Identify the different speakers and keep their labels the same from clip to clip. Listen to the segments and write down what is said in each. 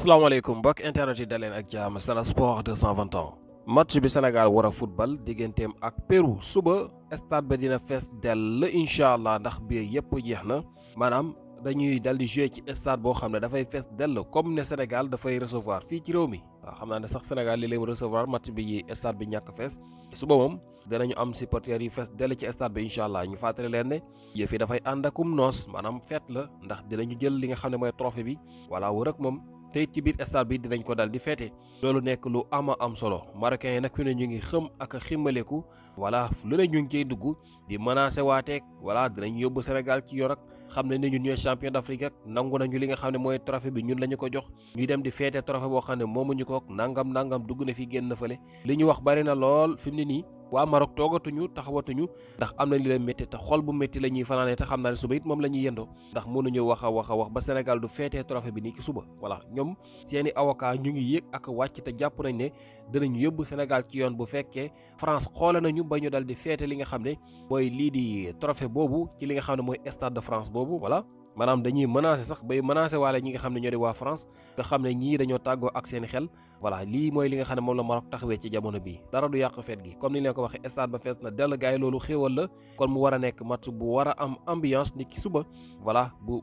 Speaker 1: asalaamaaleykum mbokk internet yi daleen ak jàmm Sen Sport 221 match bi Sénégal war a football digganteem ak Pérou suba stade ba dina fees dell incha allah ndax biir yëpp jeex na maanaam dañuy dal di jouer ci stade boo xam ne dafay fees dell comme ne Sénégal dafay recevoir fii ci réew mi waaw xam naa ne sax Sénégal li leen recevoir match bi stade bi ñàkk fees suba moom danañu am supporters yi fees dell ci stade bi incha allah ñu fàttali leen ne yëf yi dafay ànd akum noos maanaam fête la ndax dinañu jël li nga xam ne mooy trophée bi voilà wër ak moom. tey ci biir stade bi dinañ ko dal di feete loolu nekk lu ama am solo marocains yi nag fi ne ñu ngi xëm ak ximmaleku voilà lu ne ñu ngi cey dugg di menacé waateeg voilà dinañ yóbbu Sénégal ci yor ak xam ne ñun ñooy champion d'Afrique ak nangu nañu li nga xam ne mooy trophée bi ñun la ñu ko jox ñuy dem di feete trophée boo xam ne moomuñu ko nangam dugg na fi génn na fële li ñu wax bari na lool fi mu ne nii waa Maroc toogatuñu taxawatuñu ndax am na li leen métti te xol bu métti la ñuy fanaane te xam naa ne suba it moom la ñuy yendoo ndax mënuñu wax a wax ba Sénégal du feetee trophée bi nii ki suba voilà ñoom seeni avocat ñu ngi yéeg ak wàcc te jàpp nañ ne dinañu yóbbu Sénégal ci yoon bu fekkee France xoole nañu ba ñu dal di feete li nga xam ne mooy lii di trophée boobu ci li nga xam ne mooy stade de France boobu voilà maanaam dañuy menacé sax bay menacé waale ñi nga xam ne ñoo di waa France nga xam ne ñii dañoo tàggoo ak seen xel voilà lii mooy li nga xam ne moom la Maroc taxawee ci jamono bii dara du yàq feet gi comme ni leen ko waxee stade ba fees na dell gaay loolu xéewal la kon mu war a nekk match bu war a am ambiance ni ki suba voilà bu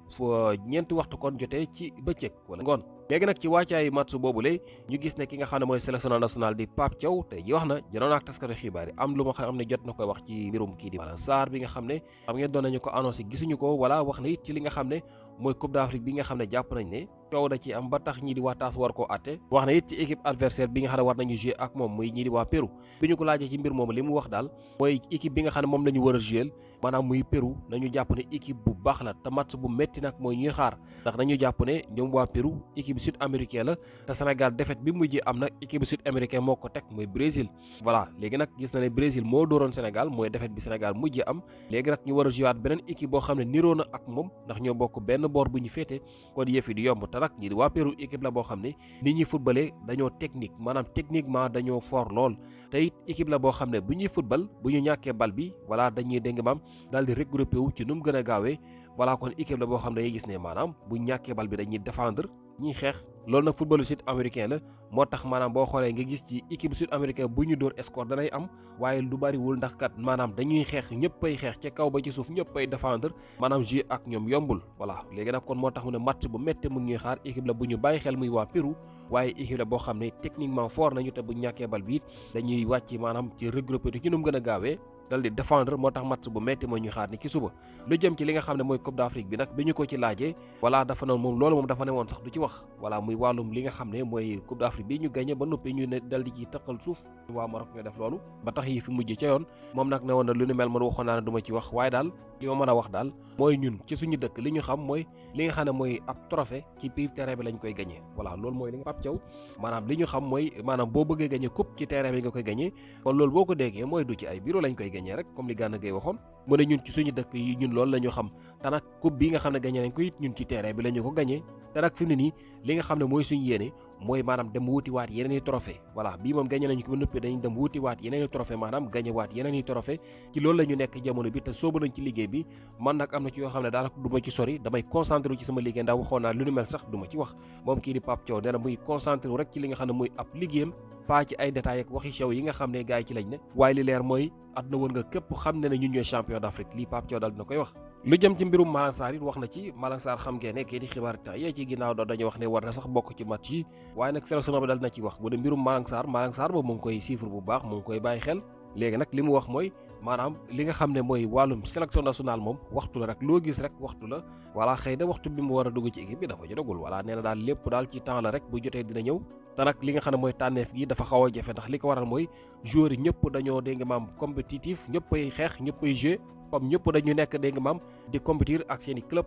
Speaker 1: ñeenti waxtu kon jotee ci bëccëg wala ngoon léegi nag ci wàccaayu match boobule ñu gis ne ki nga xam ne mooy sélectionneur national di Pape Thiaw tey ji wax na janoon ak taskatu xibaar yi am lu ma xam ne jot na koy wax ci mbirum kii di Malang Sarr bi nga xam ne xam ngeen doon nañu ko annoncé gisuñu ko voilà wax na it ci li nga xam ne mooy Coupe d'Afrique bi nga xam ne jàpp nañ ne coow da ci am ba tax ñii di waa TAS war koo àtte wax na it ci équipe adversaire bi nga xam ne war nañu jouer ak moom muy ñii di waa Pérou bi ñu ko laajee ci mbir moomu li mu wax daal mooy équipe bi nga xam ne moom la ñu war a jouer maanaam muy Pérou nañu jàpp ne équipe bu baax la te match bu métti nag mooy ñuy xaar ndax nañu jàpp ne ñoom waa Pérou équipe sud américain la te Sénégal défaite bi mujjee am nag équipe sud américain moo ko teg muy Brésil voilà léegi nag gis na ne Brésil moo dooroon Sénégal mooy défaite bi Sénégal mujjee am léegi nag ñu war a jouer beneen équipe boo xam ne niroo na ak moom ndax ñoo bokk benn boor bu ñu féete kon yëf yi di yomb te nag ñi di waa Pérou équipe la boo xam ne nit ñi footballé dañoo technique maanaam techniquement dañoo fort lool te it équipe la boo xam ne bu ñuy football bu ñu ñàkkee bal bi voilà dañuy dégg maam daal di regroupé wu ci nu mu gën a gaawee voilà kon équipe la boo xam ne dañuy gis ne maanaam bu ñàkkee bal bi dañuy défendre ñiy xeex loolu nag footballu sud américain la moo tax maanaam boo xoolee nga gis ci équipe sud américain bu ñu dóor score danay am waaye lu bariwul ndax kat maanaam dañuy xeex ñëppay xeex ca kaw ba ci suuf ñëppay défendre maanaam jouer ak ñoom yombul voilà léegi nag kon moo tax mu ne match bu métti mu ngi ñuy xaar équipe la bu ñu bàyyi xel muy waa Pérou waaye équipe la boo xam ne techniquement fort nañu te bu ñàkkee bal bi it dañuy wàcc maanaam ci regroupé ci nu mu gën a gaawee dal di défendre moo tax match bu métti mooy ñuy xaar ni ki suba lu jëm ci li nga xam ne mooy Coupe d'Afrique bi nag bi ñu ko ci laajee voilà dafa noonu moom loolu moom dafa ne woon sax du ci wax voilà muy wàllum li nga xam ne mooy Coupe d'Afrique bi ñu gagné ba noppi ñu ne dal di ci tëqal suuf waa Maroc ñoo def loolu ba tax yi fi mujj ca yoon moom nag ne woon na lu ni mel man waxoon naa ne du ma ci wax waaye daal li ma mën a wax daal mooy ñun ci suñu dëkk li ñu xam mooy li nga xam ne mooy ab trophée ci biir terrain bi lañ koy gagné voilà loolu mooy li nga Pape Thiaw maanaam li ñu xam mooy maanaam boo bëggee gagné coupe ci terrain bi nga koy gagné kon loolu boo ko déggee mooy du ci ay bureau lañ koy gagné rek comme li Gana Gueye waxoon mu ne ñun ci suñu dëkk yi ñun loolu la ñu xam te nag coupe bi nga xam ne gagné nañ ko it ñun ci terrain bi la ñu ko gagné te nag fi mu ne nii li nga xam ne mooy suñu yéene mooy maanaam dem wuti waat yeneen i trophée voilà bii moom gagné nañu ko ba noppi dañuy dem wuti waat yeneen i trophée maanaam gagné waat yeneen i trophée ci loolu la ñu nekk jamono bi te soobu nañ ci liggéey bi man nag am na ci yoo xam ne daanaka du ma ci sori damay concentré wu ci sama liggéey ndax waxoon naa lu nu mel sax du ma ci wax moom kii di Pape Thiaw nee na muy concentré wu rek ci li nga xam ne mooy ab liggéeyam pas ci ay détails ak waxi sew yi nga xam ne gars yi ci lañ ne waaye li leer mooy àdduna woon nga képp xam ne ñun ñooy champion d'Afrique lii Pape Thiaw daal dina koy wax lu jëm ci mbirum Malang Sarr it wax na ci Malang Sarr xam ngeen ne kii di xibaar temps yee ci ginnaaw doon dañuy wax ne war na sax bokk ci match yi waaye nag sélection bi dal na ci wax bu dee mbirum Malang Sarr boobu mu ngi koy chiffre bu baax mu ngi koy bàyyi xel léegi nag li mu wax mooy maanaam li nga xam ne mooy wàllum sélection nationale moom waxtu la rek loo gis rek waxtu la voilà xëy na waxtu bi mu war a dugg ci équipe bi dafa jotagul voilà nee na daal lépp daal ci temps la rek bu jotee dina ñëw te nag li nga xam ne mooy tànneef gi dafa xaw a jafe ndax li ko waral mooy joueurs yi ñëpp dañoo dégg nga maam compétitif ñëppay xeex ñëppay jouer comme ñëpp dañu nekk dégg nga maam di compétir ak seen i club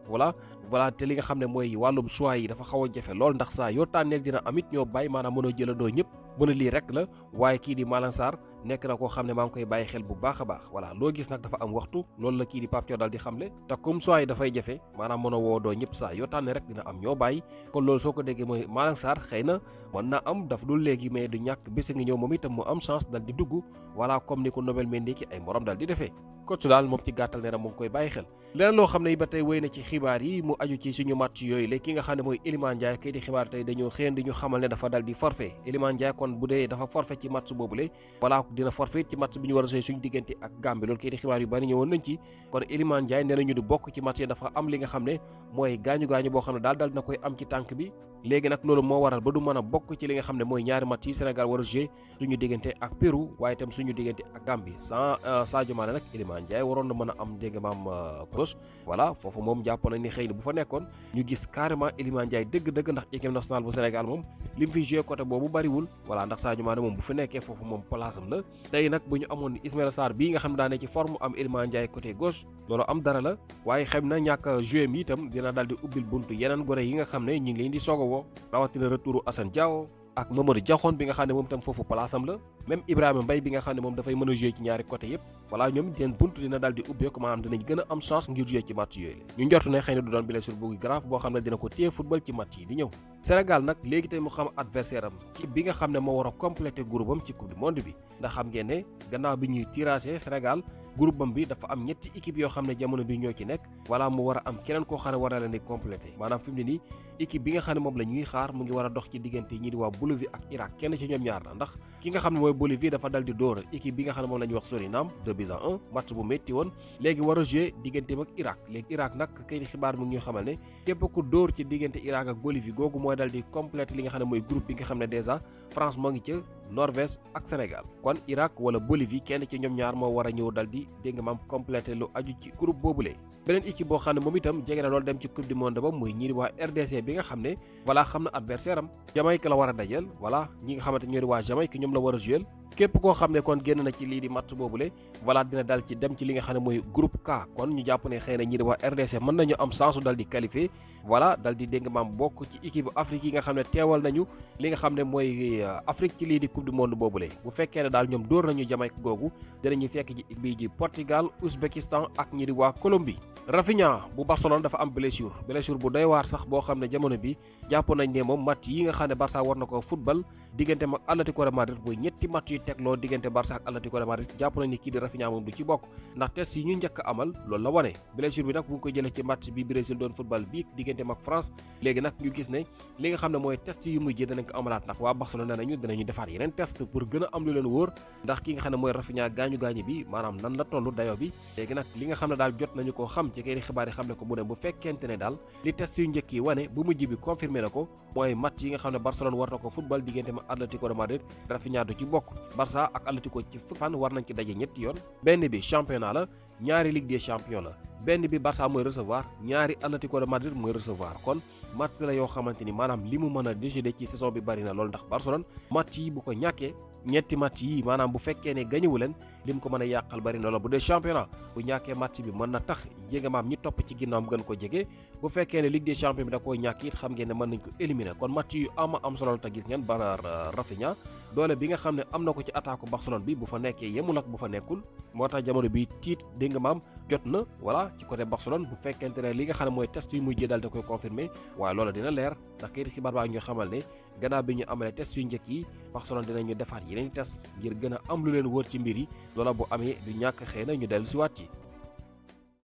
Speaker 1: voilà te li nga xam ne mooy wàllum choix yi dafa xaw a jafe lool ndax saa yoo tànneel dina amit ñoo bàyyi maanaam mënoo jëlandoo ñëpp mën a lii rek la waaye kii di Malang Sarr nekk na koo xam ne maa ngi koy bàyyi xel bu baax a baax voilà loo gis nag dafa am waxtu loolu la kii di Pape Thiaw daal di xamle te comme choix yi dafay jafe maanaam mën a woo doo ñëpp saa yoo tànnee rek dina am ñoo bàyyi kon loolu soo ko déggee mooy Malang Sarr xëy na mën na am daf dul léegi mais du ñàkk bés ngi ñëw moom itam mu am chance dal di dugg voilà comme ni ko Nobel Mendy ki ay morom dal di defee coach daal moom ci gàttal nee na mu ngi koy bàyyi xel leneen loo xam ne ba tey wéy na ci xibaar yi mu aju ci suñu match yooyu la ki nga xam ne mooy Iliman Ndiaye kay di xibaar tey dañoo xëy di ñu xamal ne dafa dal di forfait Iliman Ndiaye kon bu dee dafa forfait ci match boobule voilà dina forfait ci match bi ñu war a sooy suñu diggante ak Gambie loolu kay di xibaar yu bari ñëwoon nañ ci kon Iliman Ndiaye nee nañu du bokk ci match yi dafa am li nga xam ne mooy gaañu-gaañu boo xam ne daal dina koy am ci tànk bi léegi nag loolu moo waral ba du mën a bokk ci li nga xam ne mooy ñaari match yi Sénégal war a jouer suñu diggante ak Pérou waaye itam suñu diggante ak Gambie sans Sadio Mané nag Iliman Ndiaye waroon na mën a am dégg maam poche voilà foofu moom jàpp nañ ni xëy na bu fa nekkoon ñu gis carrément Iliman Ndiaye dëgg-dëgg ndax équipe nationale bu Sénégal moom li mu fi joué côté boobu bariwul voilà ndax Sadio Mané moom bu fi nekkee foofu moom place am la tey nag bu ñu amoon Ismaïla Sarr bii nga xam ne daa ne ci forme am Iliman Ndiaye côté gauche loolu am dara la waaye xam na ñàkk joué mi itam dina daal di ubbil buntu yeneen gone yi nga xam ne ñu ngi leen di soog a woo rawatina retouru Assane Diao ak Mamadou Diakhone bi nga xam ne moom itam foofu place am la même Ibrahima Mbaye bi nga xam ne moom dafay mën a jouer ci ñaari côté yëpp voilà ñoom seen buntu dina daal di ubbeeku maanaam dinañ gën a am chance ngir jouer ci match yooyu la ñu njortu ne xëy na du doon blessure bu grave boo xam ne dina ko téye football ci match yi di ñëw Sénégal nag léegi tey mu xam adversaire am ci bi nga xam ne moo war a compléter groupe am ci coupe du monde bi ndax xam ngeen ne gannaaw bi ñuy tirage Sénégal groupe bam bi dafa am ñetti équipe yoo xam ne jamono bi ñoo ci nekk voilà mu war a am keneen koo xam ne war na leen di complété maanaam fi mu ne nii équipe bi nga xam ne moom la ñuy xaar mu ngi war a dox ci diggante ñi di waa Bolivie ak Irak kenn ci ñoom ñaar la ndax ki nga xam ne mooy Bolivie dafa dal di dóor équipe bi nga xam ne moom la ñuy wax Suriname 2-1 match bu métti woon léegi war a jouer digganteem ak Irak léegi Irak nag kay di xibaar mu ngi ñuy xamal ne képp ku dóor ci diggante Irak ak Bolivie googu mooy dal di complété li nga xam ne mooy groupe bi nga xam ne déjà France moo ngi ca Norvège ak Sénégal kon Irak wala Bolivie kenn ci ñoom ñaar moo war a ñëw dal di dégg nga maam complété lu aju ci groupe boobule beneen équipe boo xam ne moom itam jege na loolu dem ci coupe du monde ba muy ñii di waa RDC bi nga xam ne voilà xam na adversaire am Jamaïque la war a dajal voilà ñi nga xamante ñoo di waa Jamaïque ñoom la war a jouer képp koo xam ne kon génn na ci lii di match boobule voilà dina dal ci dem ci li nga xam ne mooy groupe K kon ñu jàpp ne xëy na ñii di waa RDC mën nañu am chance dal di qualifier voilà dal di dégg maam bokk ci équipe Afrique yi nga xam ne teewal nañu li nga xam ne mooy Afrique ci lii di coupe du monde boobule bu fekkee ne daal ñoom dóor nañu Jamaïque googu dinañu fekk ji bii ji Portugal Ouzbékistan ak ñii di waa Colombie Rafinha bu Barcelone dafa am blessure bu doy waar sax boo xam ne jamono bi jàpp nañ ne moom match yi nga xam ne Barça war na ko football diggante ak Atlético de Madrid mooy ñetti match yu tegloo diggante Barça ak Atlético de Madrid jàpp nañ ni kii di Rafinha moom du ci bokk ndax test yi ñu njëkk a amal loolu la wane blessure bi nag bu ngi ko jëlee ci match bi Brésil doon football bii diggante ak France léegi nag ñu gis ne li nga xam ne mooy test yu mujj danañ ko amalaat ndax waa Barcelone nee nañu dinañu defaat yeneen test pour gën a am lu leen wóor ndax ki nga xam ne mooy Rafinha gaañu bi maanaam nan la toll dayo bi léegi nag li nga xam ne daal jot nañu koo xam ci kay di xibaar yi xam ne ko bu ne bu fekkente ne daal li test yu njëkk yi wane bu mujj bi confirmé na ko mooy match yi nga xam ne Barcelone war na ko football diggante ma Atlético de Madrid Rafinha du ci bokk Barça ak Atlético ci fan war nañ ci daje ñetti yoon benn bi championnat la ñaari Ligue des champions la benn bi Barça mooy recevoir ñaari Atlético de Madrid mooy recevoir kon match la yoo xamante ni maanaam li mu mën a décider ci saison bi bari na loolu ndax Barcelone match yi bu ko ñàkkee ñetti match yi maanaam bu fekkee ne gañewu leen lim ko mën a yàqal bari na lool bu dee championnat bu ñàkkee match bi mën na tax jéega maam ñi topp ci ginnaawam gën ko jege bu fekkee ne Ligue des champions bi da koo ñàkk it xam ngeen ne mën nañ ko éliminer kon match yu am solo te gis ngeen ba Rafinha doole bi nga xam ne am na ko ci attaque Barcelone bi bu fa nekkee yemul ak bu fa nekkul moo tax jamono bi tiit dégg nga maam jot na voilà ci côté Barcelone bu fekkente ne li nga xam ne mooy test yu mujjee daal da koy confirmer waaye loola dina leer ndax kayit xibaar baa ñu xamal ne gannaaw bi ñu amalee test yu njëkk yi Barcelone dinañu defaat yeneen test ngir gën a am lu leen wóor ci mbir yi loola bu amee du ñàkk xëy na ñu dellu si waat ci